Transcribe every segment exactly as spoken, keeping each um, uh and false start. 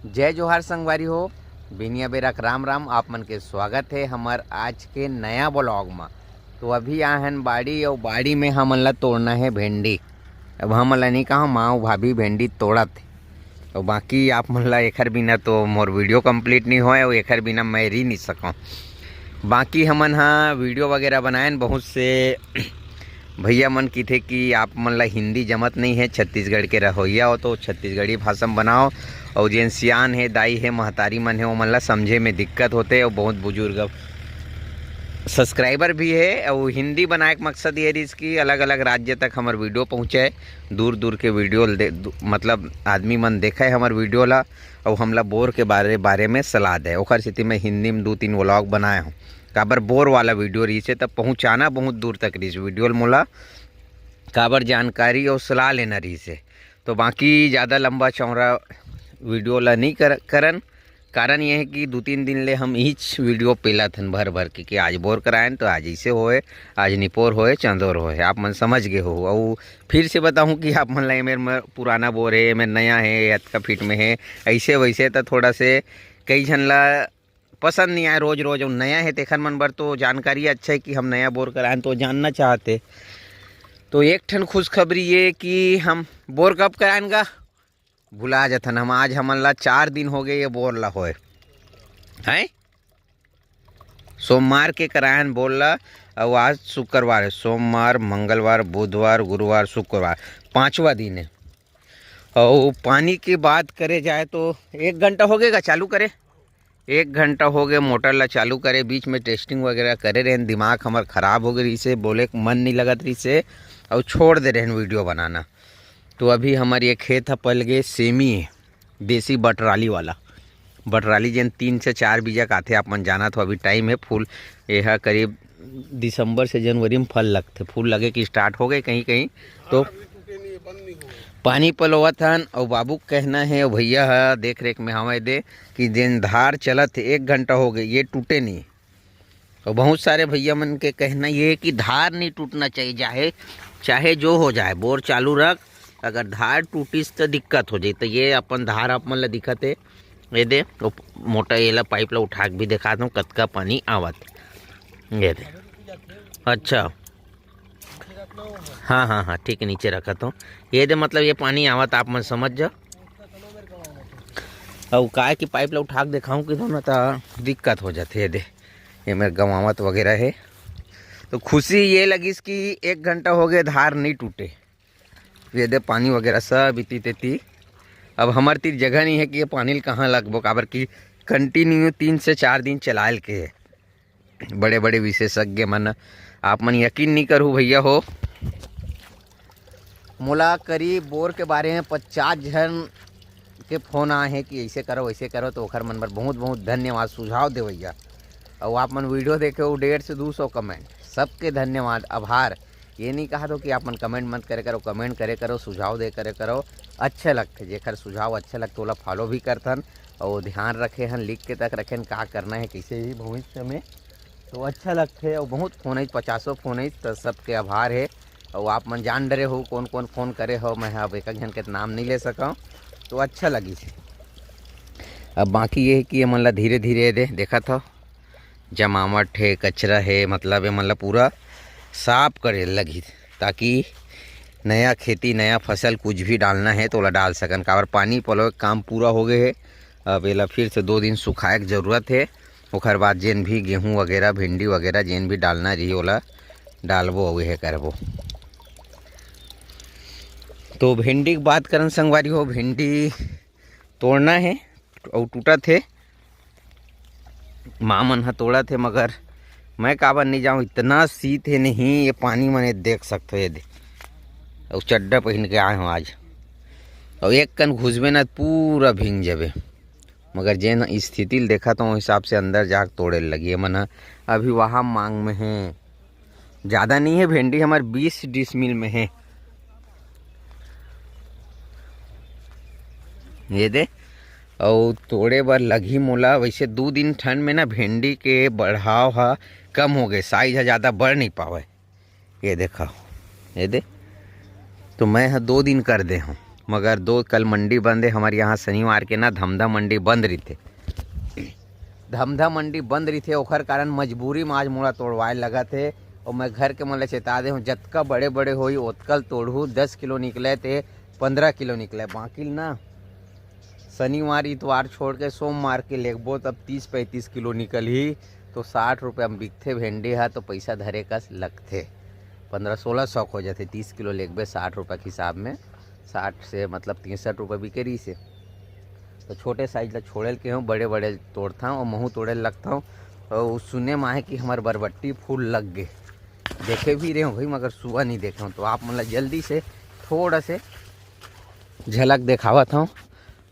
जय जोहार संगवारी हो, बिनिया बेरा के राम राम। आप मन के स्वागत है हमर आज के नया ब्लॉग म। तो अभी आए हन बाड़ी, अउ बाड़ी में हमन ला तोड़ना है भेंडी। अब हमन ला नहीं कहा, माँ अउ भाभी भेंडी तोड़त हे। अउ बाकी आप मन ला एखर बिना तो मोर वीडियो कंप्लीट नहीं होय, अउ एखर बिना मैं रही नहीं सकूँ। बाकी हमन हा वीडियो वगैरह बनाएन, बहुत से भैया मन किथे कि आप मन ला हिंदी जमत नहीं है, छत्तीसगढ़ के रहोइया हो तो छत्तीसगढ़ी भाषा में बनाओ, अउ जेन सियान है, दाई है, महतारी मन है, ओमन ला समझे में दिक्कत होते, अउ बहुत बुजुर्ग सब्सक्राइबर भी है। अउ हिंदी बनाए के मकसद ये रहिस कि अलग-अलग राज्य तक हमर वीडियो पहुँचे, दूर-दूर के वीडियो ल दे-, दू-, मतलब आदमी मन देखे हमर वीडियो ला, अउ हमला बोर के बारे, बारे में सलाह दे। ओखर सेती मैं हिंदी में दू तीन व्लॉग बनाए हूँ। काबर बोर वाला वीडियो रहिस हे, तब पहुँचाना बहुत दूर तक रहिस वीडियो ल मोला, काबर जानकारी अउ सलाह लेना रहिस हे। तो बाकी ज़्यादा लंबा चौड़ा वीडियो ला नहीं कर, करन। कारण ये है कि दू तीन दिन ले हम इच वीडियो पेलत हन भर भर के, कि आज बोर करायन तो आज ऐसे होए, आज निपोर होए, चंदोर होए, आप मन समझ गए हो। अउ फिर से बताऊं कि आप मन ला एमेर म-, पुराना बोर है, एमेर नया है, अतका फीट में है, ऐसे वैसे तो थोड़ा से कई झन ला पसंद नहीं आए रोज रोज। अउ नया है तेखर मन बर तो जानकारी अच्छा है कि हम नया बोर करायन तो जानना चाहते। तो एक ठन खुशखबरी ये कि हम बोर कब करायन गा, भुला जथन हम। आज हमन ला चार दिन हो गए ये बोर ला होए, हैं? सोमवार के करायन बोर ला, अउ आज शुक्रवार है। सोमवार, मंगलवार, बुधवार, गुरुवार, शुक्रवार, पांचवा दिन है। अउ पानी की बात करे जाए तो एक घंटा हो गएगा चालू करे, एक घंटा हो गए मोटर ला चालू करे। बीच में टेस्टिंग वगैरह करे रहेन, दिमाग हमर खराब हो गए रहिसे, बोले के मन नहीं लगत रहिसे, अउ छोड़ दे रहेन वीडियो बनाना। तो अभी हमर ये खेत ह पल गए सेमी है, देसी बटराली वाला। बटराली जेन तीन से चार बीजा काथे, आप मन जानत हो, अभी टाइम है फूल, ये ह करीब दिसंबर से जनवरी में फल लगथे, फूल लगे कि स्टार्ट हो गए कहीं कहीं। तो पानी पलोवत हन, अउ बाबू के कहना है, अउ भैया ह देख रेख में हवय दे, कि जेन धार चलत हे, एक घंटा हो गए, ये टूटे नहीं। और बहुत सारे भैया मन के कहना ये है कि धार नहीं टूटना चाहिए, चाहे, चाहे जो हो जाए, बोर चालू रख, अगर धार टूटिस तो दिक्कत हो जाए। तो ये अपन धार आप मन ला दिखत है, ये दे, वो मोटा ये ला पाइप ला उठा के भी दिखा दूँ, कतका पानी आवत, ये दे। अच्छा, हाँ, हाँ, हाँ, ठीक है, नीचे रखत हूँ। ये दे, मतलब, ये पानी आवत, आप मन समझ जाओ। अउ काय कि पाइप ला उठा के देखाऊँ कि ना, त दिक्कत हो जाथे। ये दे, ये मेर गंवावत वगैरह है। तो खुशी ये लगिस कि एक घंटा हो गए, धार नहीं टूटे। ये दे, पानी वगैरह सब इति तेती। अब हमर तीर जगह नहीं है कि ये पानी ल कहाँ लगबो, काबर कि कंटिन्यू तीन से चार दिन चलायल के है। बड़े-बड़े विशेषज्ञ मन, आप मन यकीन नहीं करहु भैया हो, मोला करीब बोर के बारे में पचास झन के फोन आए हैं कि ऐसे करो, वैसे करो, तो ओखर मन बर बहुत-बहुत धन्यवाद सुझाव देवैया। अउ आप मन वीडियो देखे हो, डेढ़ से दू सौ कमेंट, सबके धन्यवाद, आभार। ये नहीं कहा दो कि आप मन कमेंट मत करे करो, कमेंट करे करो, सुझाव दे करे करो, अच्छा लगथे। जेकर सुझाव अच्छा लगथे, ओला फॉलो भी करथन, अउ ध्यान रखे हन, लिख के तक रखेन का करना है, कैसे भी भविष्य में। तो अच्छा लगथे, अउ बहुत फोन आइस, पचासों फोन आइस, तो सबके आभार है। अउ आप मन जान डरे हो कौन कौन फोन करे हो, मैं अब एक एक झन के नाम नहीं ले सकूँ, तो अच्छा लगिस। अब बाकी ये है कि ये मन ला धीरे धीरे दे, देखत हो, जमावट है, कचरा है, मतलब ये मन ला पूरा साफ करे लगही, ताकि नया खेती, नया फसल कुछ भी डालना है तो ओला डाल सकन। काबर पानी पलोय के काम पूरा हो गए है, अब एला फिर से दो दिन सुखाए के जरूरत है। ओखर बाद जेन भी गेहूं वगैरह, भिंडी वगैरह जेन भी डालना रही, ओला डालबो अउ ये करबो। तो भिंडी के बात करन संगवारी हो, भिंडी तोड़ना है अउ टूटत हे, माँ मन ह तोड़त हे, मगर मैं काबर नहीं जाऊँ, इतना शीत हे नहीं। ये पानी मन, ये देख सकते हो, ये दे, अउ चड्डा पहन के आए हूँ आज, अउ एक कन घुसबे ना, पूरा भींग जाबे। मगर जेन स्थिति ल देखत हूँ, हिसाब से अंदर जाके तोड़े ल लगी। ये मन ह अभी वहाँ मांग में है, ज़्यादा नहीं है, भिंडी हमारे बीस डिसमिल में है। ये दे, अउ तोड़े बर लगही मोला। वैसे दू दिन ठंड में ना भिंडी के बढ़ाव ह कम हो गए, साइज ह ज़्यादा बढ़ नहीं पावे। ये देखा, ये दे, तो मैं ह दो दिन कर दे हूँ। मगर दो कल मंडी बंद हे हमर यहाँ, शनिवार के ना धमधा मंडी बंद रहिथे। धमधा मंडी बंद रहिथे, ओखर कारण मजबूरी में आज मोला तोड़वाए लगत हे। और मैं घर के मन ल चेता दे हूँ, जतका बड़े बड़े होई ओतकल तोड़हू, दस किलो निकले ते पंद्रह किलो निकले, बाकी ना शनिवार इतवार छोड़ के सोमवार के लेगबो तब तीस पैंतीस किलो निकलही। तो साठ रुपया में बिकथे भेंडी हा, तो पैसा धरे कस लगथे। पंद्रह सोलह सौ हो जाथे, तीस किलो लेगबे साठ रुपया के हिसाब में, साठ से मतलब तिरसठ रुपया बिके रहिस हे। तो छोटे साइज ला छोड़े ल के हूँ, बड़े बड़े तोड़ता हूँ और महू तोड़े ल लगता हूँ। और उ सुने में आहे कि हमर बरबट्टी फूल लग गे, देखे भी रहे हूँ भाई, मगर सुबह नहीं देखे हूँ। तो आप मन ला जल्दी से थोड़ा से झलक देखावत हूँ।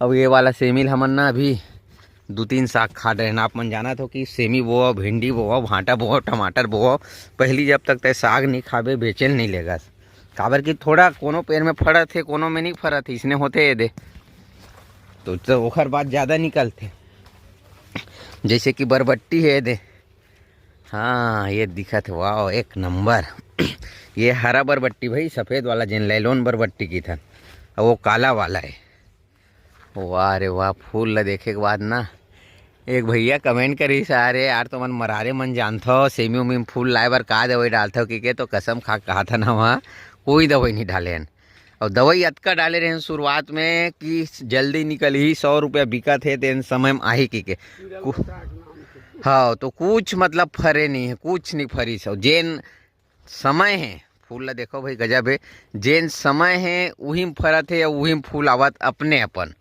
अब ये वाला सेमी ल हमन ना अभी दू तीन साग खा डरेन। आप मन जानत हो कि सेमी बोओ, भिंडी बोओ, भांटा बोओ, टमाटर बोओ, पहली जब तक तय साग नहीं खाबे, बेचे ल नहीं लेगस। काबर कि थोड़ा कोनो पेड़ में फरत हे, कोनो में नहीं फरत हे, इसने होथे ये दे। तो, तो ओखर बाद ज़्यादा निकलथे। जैसे कि बरबट्टी हे ये दे, हाँ, ये दिखत हे, वाह, एक नंबर। ये हरा बरबट्टी भाई, सफेद वाला, जेन लैलोन बरबट्टी किथन, और वो काला वाला है। वाह रे वाह, फूल ला देखे के बाद ना एक भैया कमेंट करिस, "अरे यार, तुमन मरारे मन जानथो, सेमी उमी में फूल लाए बर का दवाई डालथो?" कि के तो कसम खा के कहा था ना, वहाँ कोई दवाई नहीं डाले हन। और दवाई अतका डाले रहे शुरुआत में कि जल्दी निकलही, सौ रुपया बिकत हे, तेन समय में आही कि के। कु-, हाँ, तो कुछ मतलब फरे नहीं है, कुछ नहीं फरिस। और जेन समय है, फूल ला देखो भाई, गजब है। जेन समय है, उही में फरत है और उही में फूल आवत अपने अपन।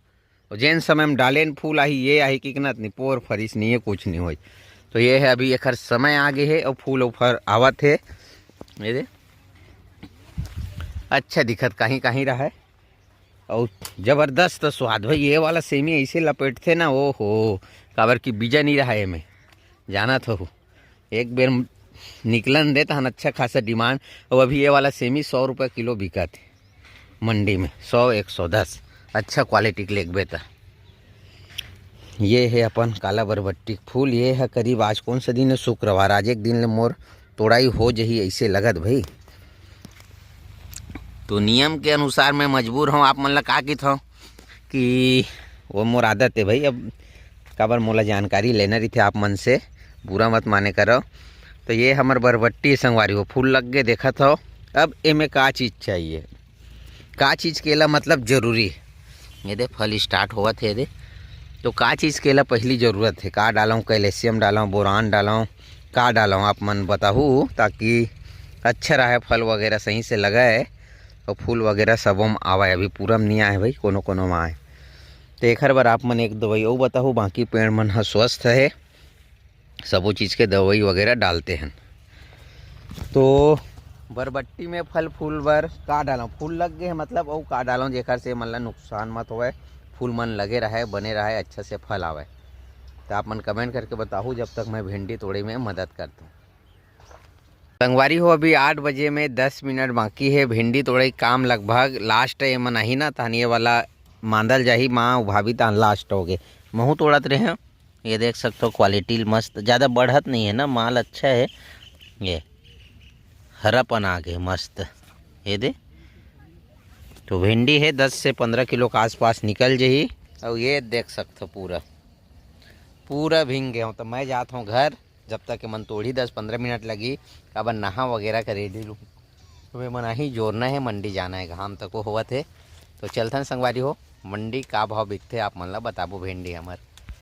और जेन समय में डालेन फूल आही, ये आही कि के ना, इतनी पोर फरिस नहीं है, कुछ नहीं होई। तो ये है, अभी एखर समय आ गे है और फूल ऊपर आवत है। ये दे, अच्छा दिखत कहीं कहीं रहा है। और जबरदस्त स्वाद भाई, ये वाला सेमी ऐसे लपेटथे ना, ओ हो, काबर कि बीजा नहीं रहा एमे, जानत हो। एक बेर निकलन दे तहन अच्छा खासा डिमांड। और अभी ये वाला सेमी सौ रुपये किलो बिकत हे मंडी में, सौ, एक सौ दस, अच्छा क्वालिटी के लेगबे त। ये है अपन काला बरबट्टी के फूल। ये है करीब, आज कौन सा दिन है, शुक्रवार। आज एक दिन ले मोर तोड़ाई हो जही ऐसे लगत भाई। तो नियम के अनुसार मैं मजबूर हूँ, आप मन ला का कित हूँ कि वो मोर आदत है भाई। अब काबर मोला जानकारी लेना रहिथे आप मन से, बुरा मत माने करो। तो ये हमर बरबट्टी संगवारी हो, फूल लग गे, देखत हो। अब एमे का चीज़ चाहिए, का चीज़ के ला मतलब जरूरी। ये दे फल स्टार्ट होवत हे, ये दे। तो का चीज़ के ला पहली जरूरत है, का डालूँ, कैल्शियम डालूँ, बोरान डालूँ, का डालूँ, आप मन बताहू, ताकि अच्छा रहे, फल वगैरह सही से लगे और फूल वगैरह सबो में आवे। अभी पूरा में नहीं आए भाई, कोनो कोनो में आए। तो एखर बर आप मन एक दवाई अउ बताहू, बाकी पेड़ मन ह स्वस्थ है, सबो चीज़ के दवाई वगैरह डालते हैं। तो बरबट्टी में फल फूल बर का डालूँ, फूल लग गए हैं मतलब, अउ का डालूँ जेकर से मन ला नुकसान मत होवे, फूल मन लगे रहे, बने रहे, अच्छा से फल आवे। तो आप मन कमेंट करके बताहू, जब तक मैं भिंडी तोड़े में मदद करता हूँ। संगवारी हो, अभी आठ बजे में दस मिनट बाकी है, भिंडी तोड़े काम लगभग लास्ट है। एमन आही ना, तहन ये वाला मांदल जाही, माँ अउ भाभी, तहन लास्ट हो गए। महू तोड़त रहे हैं, ये देख सकते हो, क्वालिटी मस्त, ज़्यादा बढ़त नहीं है ना, माल अच्छा है। ये हरापन आ गए मस्त, ये दे। तो भिंडी है, दस से पंद्रह किलो के आसपास निकल जही। और ये देख सकते हो, पूरा पूरा भींग गए हूँ। तो मैं जात हूँ घर, जब तक एमन तोड़ही दस पंद्रह मिनट लगी, काबर नहा वगैरह के रेडी रहूँ। तो एमन आही, जोरना है, मंडी जाना है, घाम तको होवत है। तो चलथन संगवारी हो, मंडी का भाव बिकथे, आप मन ला बताबो भिंडी हमर।